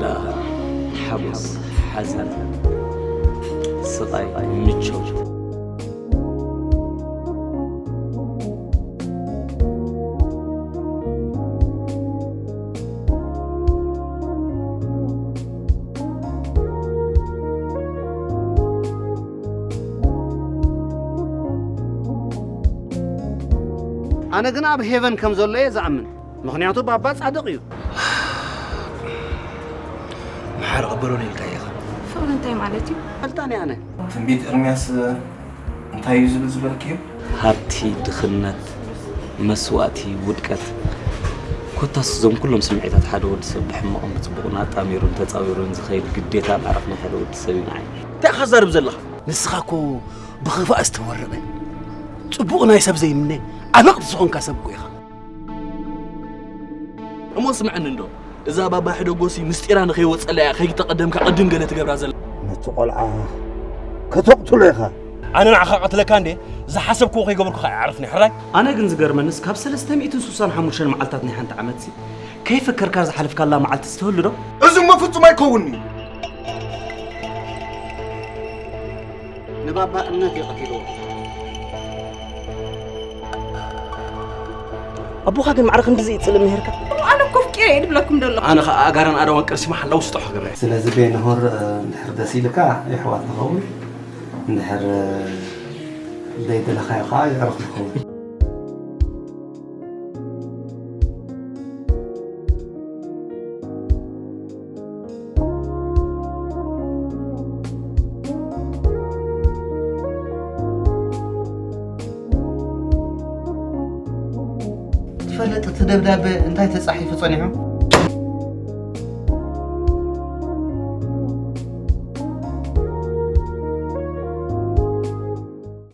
ደኣ ሓጎስ፣ ሓዘን፣ ስቓይ፣ ምቾት። ኣነ ግን ኣብ ሄቨን ከም ዘሎ እየ ዝኣምን። ምኽንያቱ ባባ ጻድቕ እዩ። ምሓር ቅበሉኒ ኢልካ ኢኻ። ፍቕሪ እንታይ ማለት እዩ? ፈልጣኒ ኣነ። ትንቢት ኤርምያስ እንታይ እዩ ዝብል ዝበልክዮ? ሃብቲ፣ ድኽነት፣ መስዋእቲ፣ ውድቀት፣ ኮታስ እዞም ኩሎም ስምዒታት ሓደ ወዲ ሰብ ብሕማቕን ብጽቡቕን ኣጣሚሩን ተጻዊሩን ዝኸይድ ግዴታን ዕረፍትን ሓደ ወዲ ሰብ እዩ ንዓይ። እንታይ ኢኻ ትዛረብ ዘለኻ? ንስኻ እኮ ብኽፋእ ዝተወረበ፣ ጽቡቕ ናይ ሰብ ዘይምነ፣ ዓመቕቲ ዝኾንካ ሰብ እኮ ኢኻ። እሞ ስምዐኒ እንዶ፣ እዛ ባባ ሕደጎሲ ምስጢራ ንኸይወጸላ እያ ከይተቐደምካ ቅድም ገለ ትገብራ ዘላ። ነቲ ቆልዓ ከተቕትሎ ኢኻ። ኣነ ንዓኻ ቀትለካ እንዴ? ዝሓሰብክዎ ከይገበርኩኻ ኣይዓርፍን ሕራይ። ኣነ ግን ዝገርመንስ ካብ ሰለስተ ሚእትን ስሳን ሓሙሽተን መዓልታት ናይ ሓንቲ ዓመትሲ ከይፈከርካ ዝሓለፍካላ መዓልቲ ዝተህሉ ዶ? እዚ እሞ ፍጹም ኣይከውንን'ዩ። ንባባ እምነት እዩ ቀቲልዎ። ኣቦኻ ግን ማዕረ ክንድዚ ይጽልእ ምሄርካ? ኣነ እኮ ኣፍቂረ እየ ድብለኩም ደሎ። ኣነ ኸኣ ኣጋርን ኣእዳዋን ቀርሲመ ሓላ ውስጦ ክገብረ እየ። ስለዚ ቤንሆር፣ እ፣ እንድሕር ደስ ኢልካ የሕዋት ንኸውን፣ እንድሕር፣ እ፣ ዘይደለኻዮ ኸኣ የዕሩኽ ንኸውን። ትፈልጥ እቲ ደብዳበ እንታይ ተጻሒፉ ጸኒሑ?